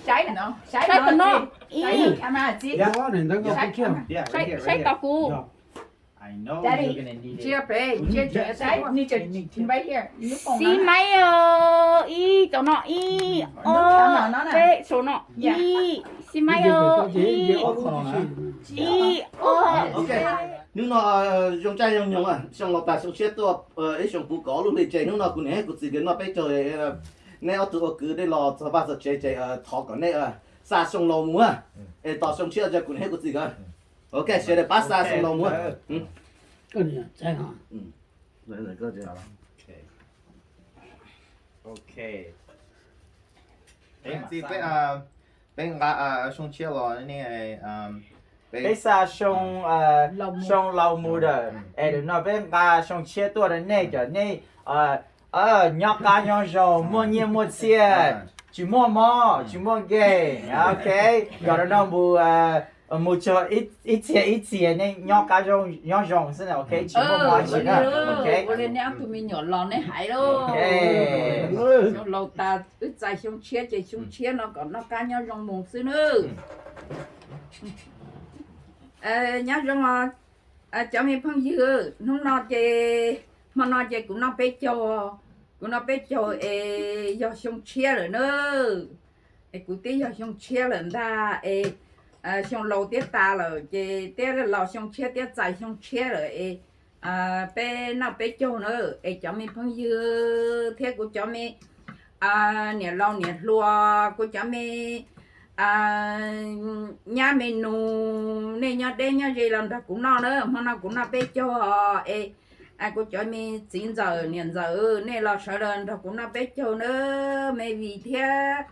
Saib, saib tom no. Ib, saib tom kuv. Xib maib os, ib tom no, ib, ob, peb, saum no, ib, xib maib os, ib, ib, ob. Hnub no zoo caij zoo nyoog, xyoo laus tas xyoo tshiab tuaj, ib xyoo puv kaum ob lub hli ces hnub no kuv niam thiab kuv txiv nkawd noj peb caug. Nej ob tug ua kwv dej los txog vaj txog tsev ces thov kom nej xa xyoo laus mus, es tos xyoo tshiab yog kuv niam thiab kuv txiv nkawd. Ok, sawv daws pab xa xyoo laus mus. Txiv, peb nqa xyoo tshiab los ne. Peb xa xyoo, xyoo laus mus lawm, es lwm no peb nqa xyoo tshiab tuaj rau nej, kom nej nyob qab nyob zoo, muaj nyiaj muaj txiaj, tsis muaj mob tsis muaj nkeeg. Ok, kom lwm no mus, mus txog ib txhia ib txhia nej nyob qab nyob zoo xwb, ok, tsis muaj mob tsis na. Ok, ua li nej ob tug me nyuam los nej hais lauj. Xyoo laus tas wb txais xyoo tshiab ces xyoo tshiab no kom noj qab nyob zoo mus xwb nawb. Nyob zoo os cov me phooj ywg, hnub no ces, hmo no ces kuv noj peb caug, kuv noj peb caug es yog xyoo tshiab lawm na. Es kuv twb yog xyoo tshiab lawm ntag es xyoo laus thiab tas lawm ces thiab los xyoo tshiab thiab txais xyoo tshiab lawm es peb noj peb caug na. Es cov me phooj ywg thiab kuv cov me niam laus niam hluas, kuv cov me nyab me nus, nej nyob deb nyob ze los nrog kuv noj na. Hmo no kuv noj peb caug es kuv cov me txiv ntxawm niam ntxawm nej los sawv daws nrog kuv noj peb caug na. Me Vim thiab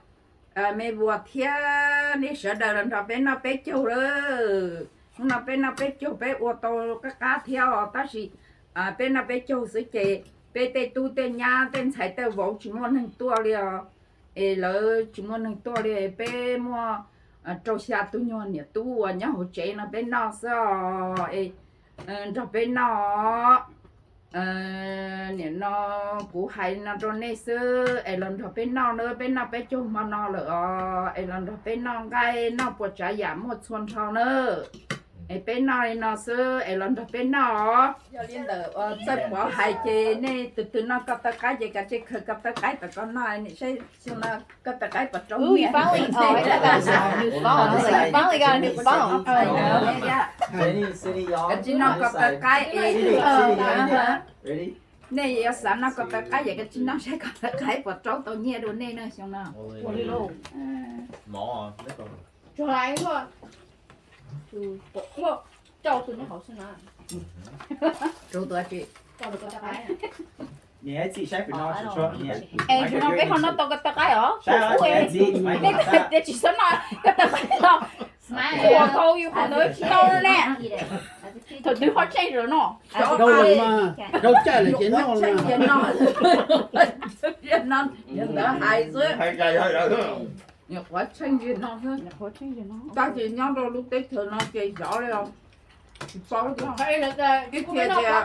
me Vuas thiab nej sawv daws los nrog peb noj peb caug lawm. Hnub no peb noj peb caug peb ua tau qab qab thiab os, tab sis peb noj peb caug xwb ces peb tej tub tej nyab tej ntxhais tej vauv tsis muaj neeg tuaj li os. Es lawv tsis muaj neeg tuaj li, peb muaj rau xya tug nyuag niam tub uas nyob hauv tsev no peb noj xwb os. Es nrog peb noj. Nim no kuv hais no rau nej xwb es los nrog peb noj na, peb noj peb caug hmo no lawm os, es los nrog peb noj nqaij noj puas tsav yam muaj txhua nrho na. Es peb noj li no xwb es los nrog peb noj os. Yog li ntawd txawj pov hais ces nej tus twg noj koj taw qaib ces kav tsij khaws koj taw qaib tom ko noj, saib xyoo no koj taw qaib puas raub nyiaj. Kav tsij noj koj taw qaib es nej yuav xav noj koj taw qaib ces kav tsij noj saib koj taw qaib puas raub tau nyiaj dua nej na xyoo no. Es ntawm no peb ho noj tau koj taw qaib os? Nej tias tsis txhob noj koj taw qaib los, qhuas tau yus qhov ntawd tsis tau ne. Thaum twg qhuav tsheej zaum no. Rau caij lawm ces noj. Ntawd hais xwb, nyuam qhuav tsheej zaum no xwb. Tab sis nyob rau lub teb chaws no ces zov li os, tsis paub tias, ib txhia tias, yog,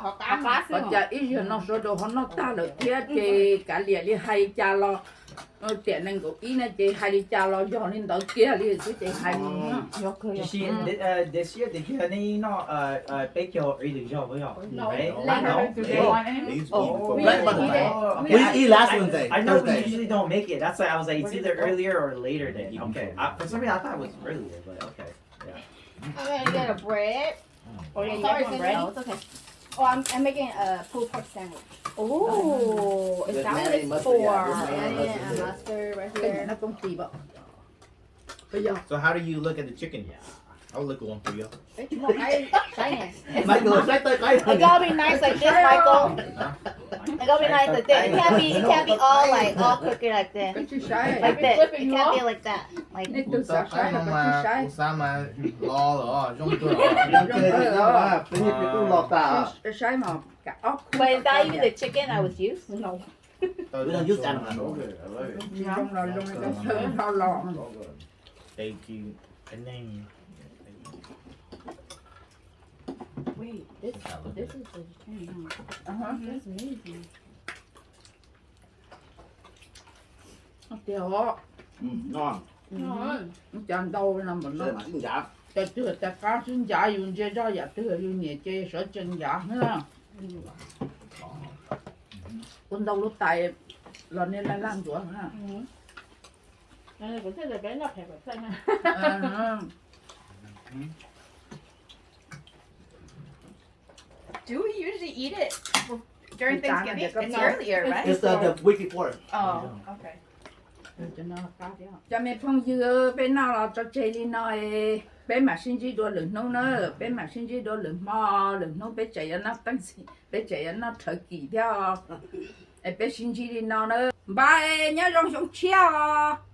qhov cas ib zaug no sawv daws ho noj tag lawm thiab ces kav liam li hais li cas los, tiam nees nkaum ib no ces hais li cas los yog li ntawd kiag li xwb ces hais li. Tiam sis tiam sis tias kiag nej noj peb caug ib lwm zaug, I know we usually don't make it. That's why I was like, it's either earlier or later day. Okay. I, for some reason, I thought it was earlier, but okay. Yeah. I'm gonna get a bread. Oh, yeah, you guys want bread? No, it's okay. Oh, I'm, I'm making a pulled pork sandwich. Oh, is that what it's for? Onion and mustard right here. So how do you look at the chicken? I'll look one for you. Michael, saib taw qaib. It gotta be nice like this, Michael. It gotta be nice like this. It can't be, it can't be all like, all crooked like this. Like this. It can't be like that. Like, kuv taw qaib no mas kuv xav mas los lawm, zoo kawg. Peb niag peb tub los tas. But is that even the chicken I was used? No. We don't use that much. Thank you. Wait, this, this is the chicken, huh? Uh-huh. That's amazing. Tiag os. Cas ntau no, cas twg tas qab sib ncav, yus ntsia zoj yam twg yus nyiam ces sawv tsees ncav xwb. Ua ntau lub tais los niag laj laj ntxuav. Do we usually eat it during Thanksgiving? It's earlier, right? It's the, the week before. Oh, okay. Cov me phooj ywg, peb noj los tso tseg li no, peb mam sib ntsib dua lwm hnub na, peb mam sib ntsib dua lwm hmo, lwm hnub peb tseem yuav noj teeb xis, peb tseem yuav noj rhawv kis thiab. Es peb sib ntsib li no na, npaj nyob zoo xyoo tshiab os.